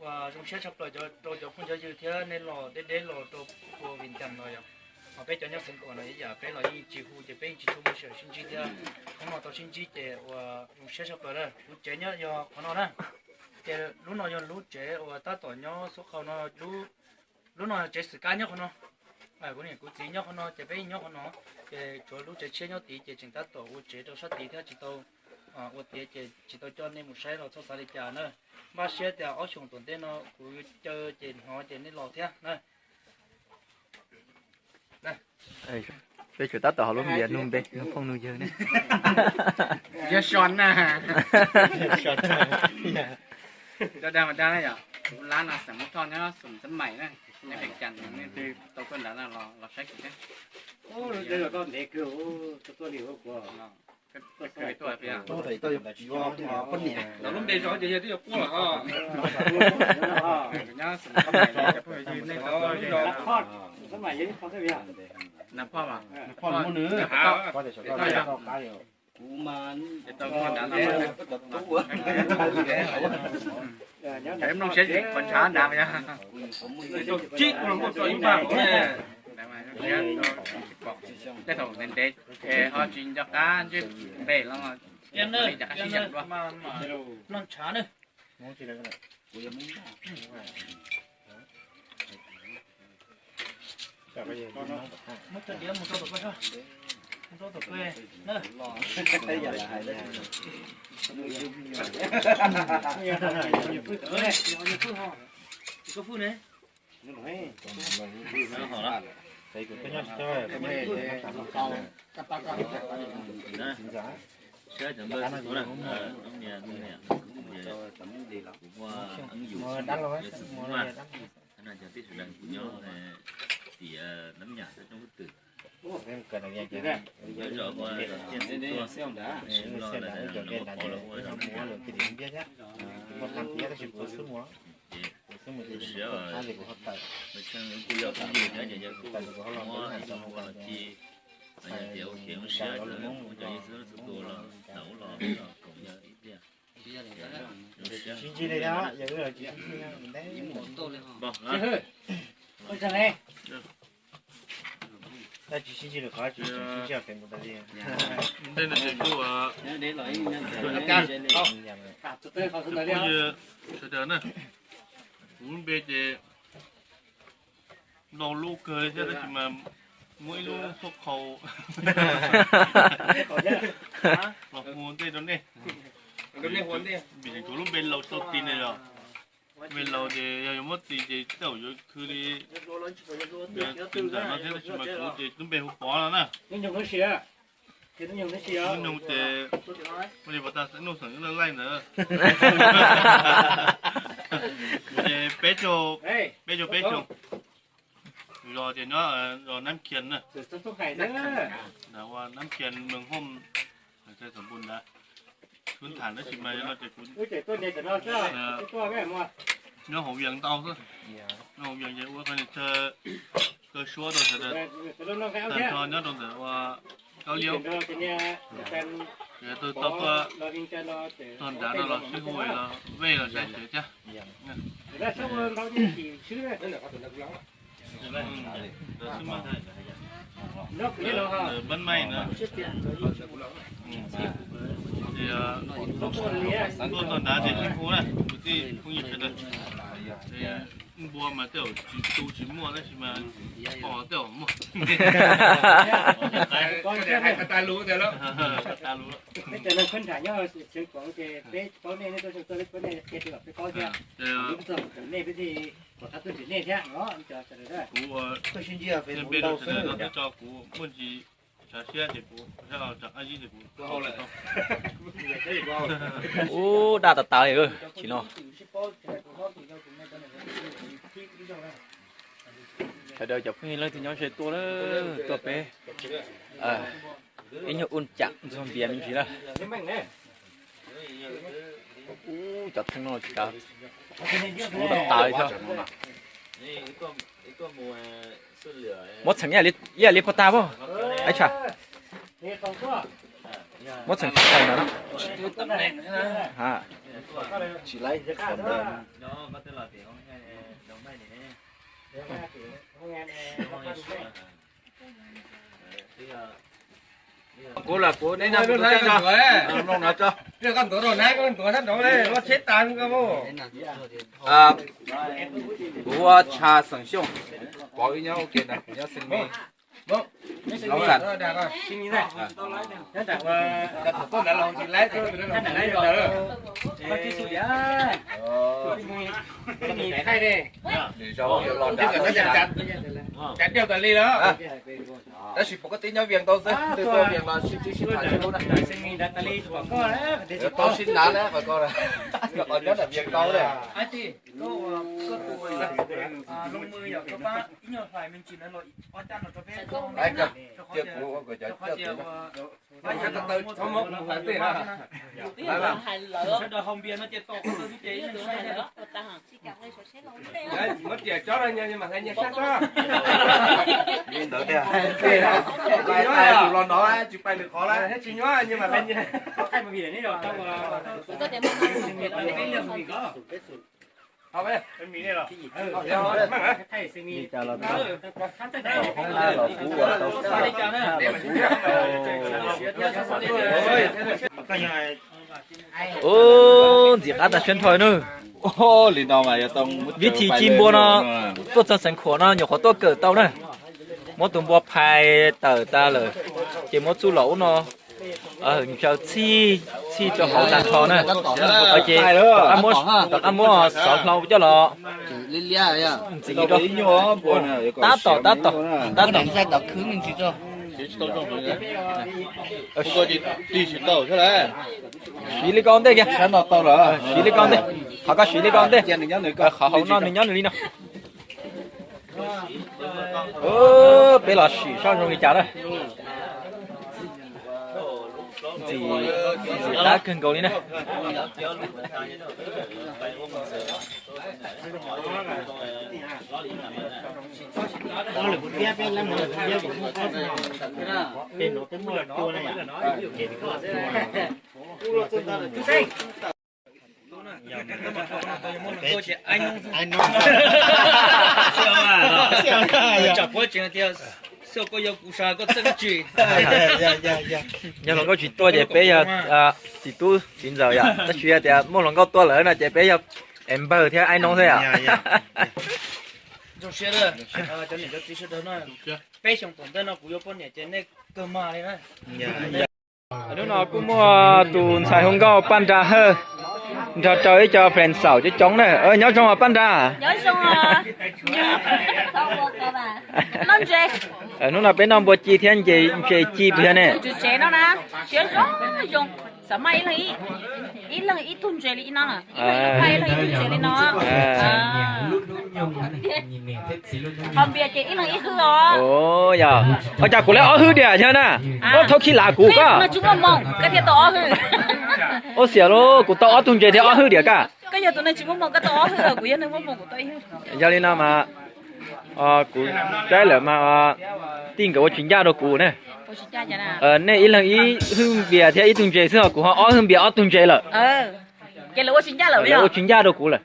Zoo siab tshaj plaws rau cov phooj cov ywg thiab nej los deb deb los rau ua Vias Cas no yom. Ho peb cov nyob Xeev Khuam no ib yam peb los yeej tsis hu ces peb yeej tsis tshua muaj sij hawm sib ntsib thiab. Hnub no tau sib ntsib ces ua zoo siab tshaj plaws na. Kuv tsev nyob yog qhov no na. Ces lub no yog lub tsev uas tab tom nyob xub qhau no, lub no tsev xwm kab nyob qhov no. Kuv niam kuv txiv nyob qhov no ces peb yeej nyob qhov no. Ces tsuav lub tsev tshiab nyob tid ces tseem tab tom ua tsev rau sab tid thiab tsis tau ua tiav ces tsis tau coj nej mus saib los txhob xav li cas na. Npaj siab tias ob xyoos tom ntej no kuv caw ces hnov ces nej los thiab na. Peb tsuas tab tom hauv lub npias nug npe nug phooj nug ywg ne. Yog so na. Cov dag mas dag na yom, kuv lab no xeem Hmoob Thoj nyob xum Xab Maim na, nyob Vias Cas, nej twg tau tuaj nrad no los saib kuv thiab. Lub npe zog ces yog twb yog puab lawm. Nyob xum Xab Maim, nej tau tuaj Xab Maim, Xab Maim, Xab Maim. Mloog siab qhov ntshav nrad yog. Tej thaum ntev ntev ho tsis nco qab ntsej npe los li cas qab sib xyaw dua. Mloog ntshav na. Muab cov diav mus rau tom koj, mus rau tom koj na. Koj fwj ne. Siab cov npawg xib tuav na, kuv muaj eeb yum yog xib tuav, cov tib sawv daws kuv nyob tiam Nab Nyam teb roob Hub Twm. Nyob zos ua Tiaj Xib Tuav, los lawm no pom los ua zos Nab Nyam. Ces siab, kuv yog phooj ywg thiab ces yog kuv muab ib tug ua los ci, yog tias ua kev zoo siab rau cov yeej xib tuav los tau los los koom yog ib pliag. Ntej no ces kuj phooj ywg sawv daws na, kuv lub npe ces ntau lub kawg thiab tab sis mas muaj ib lub xub qhau los hu ntej rau nej. Vim tseem tshuav lub npe laus tau ti ne yog npe laus ces yog yuav muab ti ces tej zaum yuav khwv li tus ntawm no thiab tab sis mas kuv ces lub npe hu Pov no na. Hnub nyoog ces ua li Pov tas nuj xeem laj laij ntawd. Ces peb caug, peb caug peb caug. Zos ces nyob zos Nab Khias na, ua Nab Khias Mees Hooj, Xais Xoom Npun ntawd. Kuv tham tab sis mas no ces kuv nyob hauv Vias ntau xwb, nyob hauv Vias ces ua qhov chaw kaw suab rau sawv daws, tag nrho nyob rau ntawm ua Kaub Liab, yog tus tau tuaj txog nrad no los sib hu los vej los saib tsev thiab. Npab Maij na, tuaj txog nrad ces sib hu na, kwv tij phooj ywg sawv daws. Npua mas tej zaum tsis tu tsis muaj tab sis mas pom tej zaum muaj. Kuv npe rau sawv daws no twb tso kuv muaj ntsis tsav siab ces kuv, rov qab zib ces kuv. Ub, daj tas tas li tsis no. Sawv daws cov phooj ywg leej twg nyob ze tuaj, tuaj peb ib nyuag ua cam ntxuag npias me ntsis na. Ub, cov theej no tsis kav, tsis mus tas tas li thiab. Muab txheem ib yam li pov tag pob, ib tsham. Muab txheem tsis tau ntawd na. Tsis laib. Kuv los kuv neb nyob kuv teb no, mloog no tso. Kuv ua Tsha Xeem Xyooj, Pov wb nyob ua ke ntag, kuv nyob Xeem Mis, Loob Xam. Nws zaum los nrad, cas diaug tas li lawm. Tab sis puas koj tib nyob Vias tau xwb, twb tuaj Vias los sib txib sib tham sib hlub na. Yuav tau sib nav na, qhov nyob nram Vias tau na. Cia kuv ua kom cov coj tus na. Sawv daws haus npias no ces tom qhov twg xwb ces ib leeg saib. Muab tias tsob no nyias mas hlais nyias sab tsob. Li ntawd tiag. Tus los no tsis pais lwm qhov lawm, thiab tsis nyob nyias mas hlais nyias. Ub, ntxim qab tag siab nrho na. Li no mas yog tau viv thim ci npua no tuaj txog xeev Khuam no nyuam qhuav tuaj kawm tau na. Muab tus npua phais tawm tas lawm, ces muab txuj lom ub no ntshaw txhij txhij rau hauv tag nrho na. Ces rov qab muab xov hlau coj los ntxiv rau. Tab tom, tab tom, tab tom. Siv li ko ntej kiag. Siv li ko ntej. Qhov koj siv li ko ntej. Qhov hauv no nws nyob nws li no. Peb los sim saib zoo li cas na. Ntxim, ntxim qab kawg nkaus li na. Yog hluas nkauj tsis tuaj ces peb yog txiv tub txiv ntxawm yom, tab sis yog tias muaj hluas nkauj tuaj lawm no ces peb yog es npawg thiab aib noob xwb yom. Zoo siab, cov niam cov txiv sawv daws no, peb xyoos tom ntej no kuv yuav poj niam ces nej kawg mag li na. Hnub no kuj muaj tus ntxhais hu nkauj Paj Nra Hawj nrog rau ib co friend xaum coob coob na. Nyob zoo os Paj Nra. Hnub no peb noj npua ci thiab ntses ci puas yog ne? Yog, ua cas kuv li ob hwj diam yog na? Ua thaum khi lav kuv koj. Ua xiam lauj, kuv tau ob tug ntses thiab ob hwj diam kaj. Yog li no mas kuv saib lawm mas tij nkawd ua tsis ncaj rau kuv na. Nej ib leeg ib hwj npias thiab ib tug ntses xwb ho kuv ho ob hwj npias ob tug ntses lawm. Lawv ua tsis ncaj rau kuv lawm.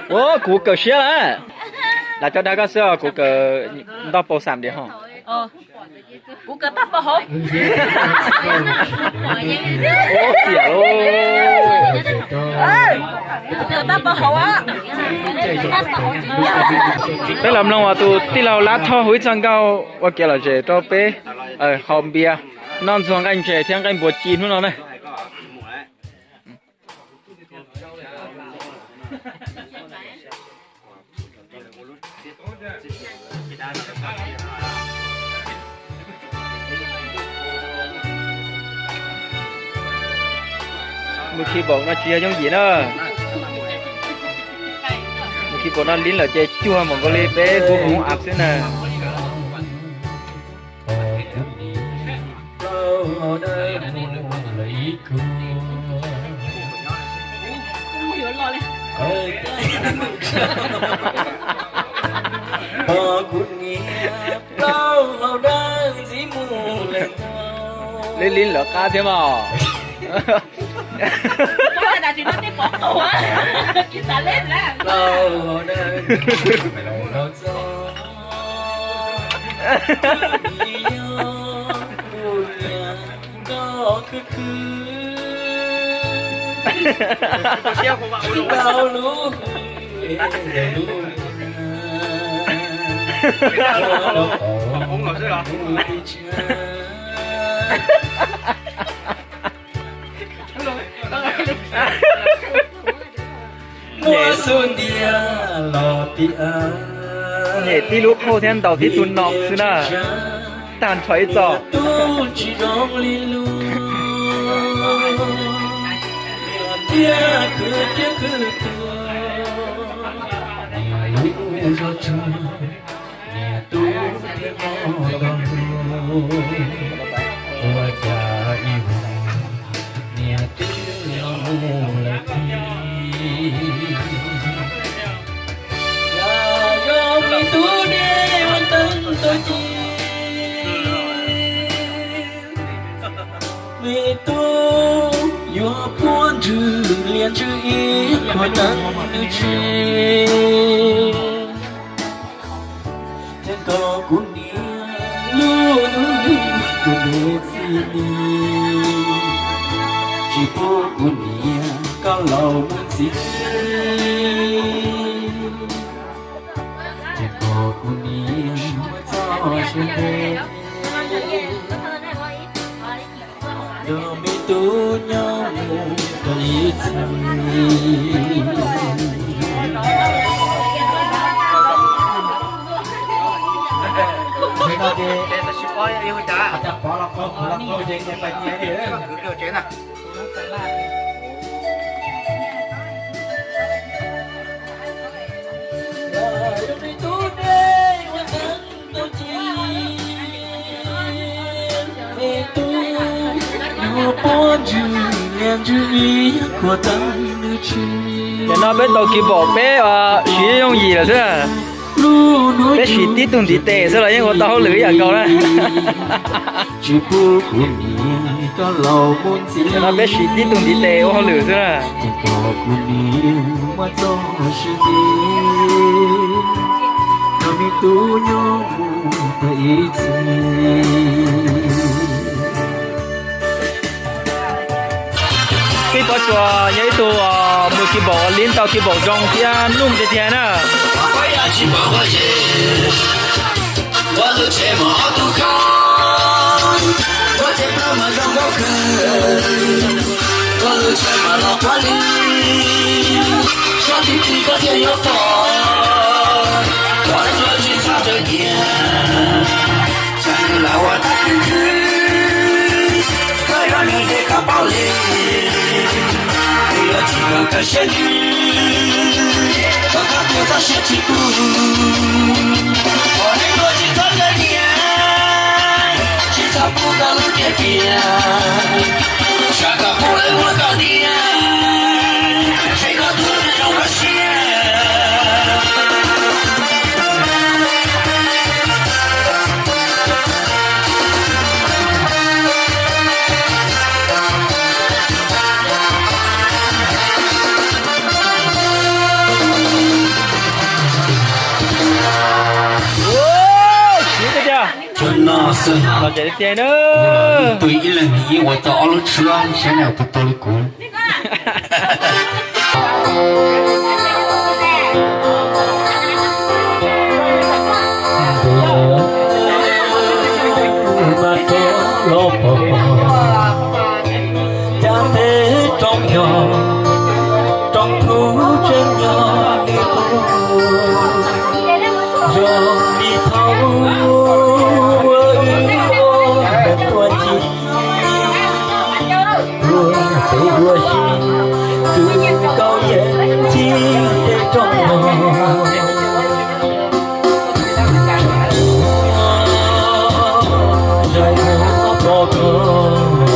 Ua kuv kawm siab lawm. Lam cov dag koj xwb os, kuv kawm ntau paus xam diam ho. Kuv kawm tag pov hauv. Xiam lauj. Kuv kawm tag pov hauv. Peb los mloog uas tus tij laug Lab Thoj hu ib txoj nkauj ua kev lom zem rau peb haus npias, noj ntxuag nqaij ntses thiab nqaij npua ci hnub no na. Mus khi npaum no tsis yog yooj yim na. Mus khi npaum no li lawm ces cuag npaum nkaus li peb hu hoob av xwb na. Li li lawv qab thiab mas. Nyem tib lub qhauj thiab ntaus tib tug nom xwb na, tag nrho ib txoj. Niam tub thiab koj los ua cas ib hmo niam twb los mus lawm tiag. Yog me tub dej ua teeb tau ci, me tub yuav puab ntswg lias ntswg ib qho teeb ntswg. Thiab koj kuv niam lub hnub nyoog tus me txiv, tsis pub kuv niam koj laus mus ntxiv. Thiab koj kuv niam muaj txoj sia ntev, yog me tub nyob mus tau ib txhis. Tam no peb tau keyboard peb siv yooj yim lawm xwb. Peb siv tib tug ntiv tes xwb los yeej ua tau hauj lwm ib yam nkaus na. Tam no peb siv tib tug ntiv tes ua hauj lwm xwb na. Peb Pov Suas yog ib tug mus keyboard uas li tau keyboard zoo thiab nuj tiag tiag na. Txhua tus los ua tag khwv khwv, koj yuav nug ces koj paub li. Kuv yuav tsis kom koj siab ntsws, kom koj tuag txoj sia tsis tu. Qhov neeg luag tsis txhob ntshai niam, tsis txhob pub koj lub cev piam, tsam koj pub lawv muab koj niam, tsam koj tuag zoo koj siab. Siab tiag tiag. Los tsev tiag tiag na. Tus ib leeg yeej ua tau ob lub tshuab, saib nej ua tau li kuv. Mas rov los pom cas tej rooj yog rooj tub tseem nyob li qub, zoo li thaum ub wb ua ntej tuaj ncig. Ua pem ua si, tus kaub yeej ncig tej rooj no. Zaum no pom koj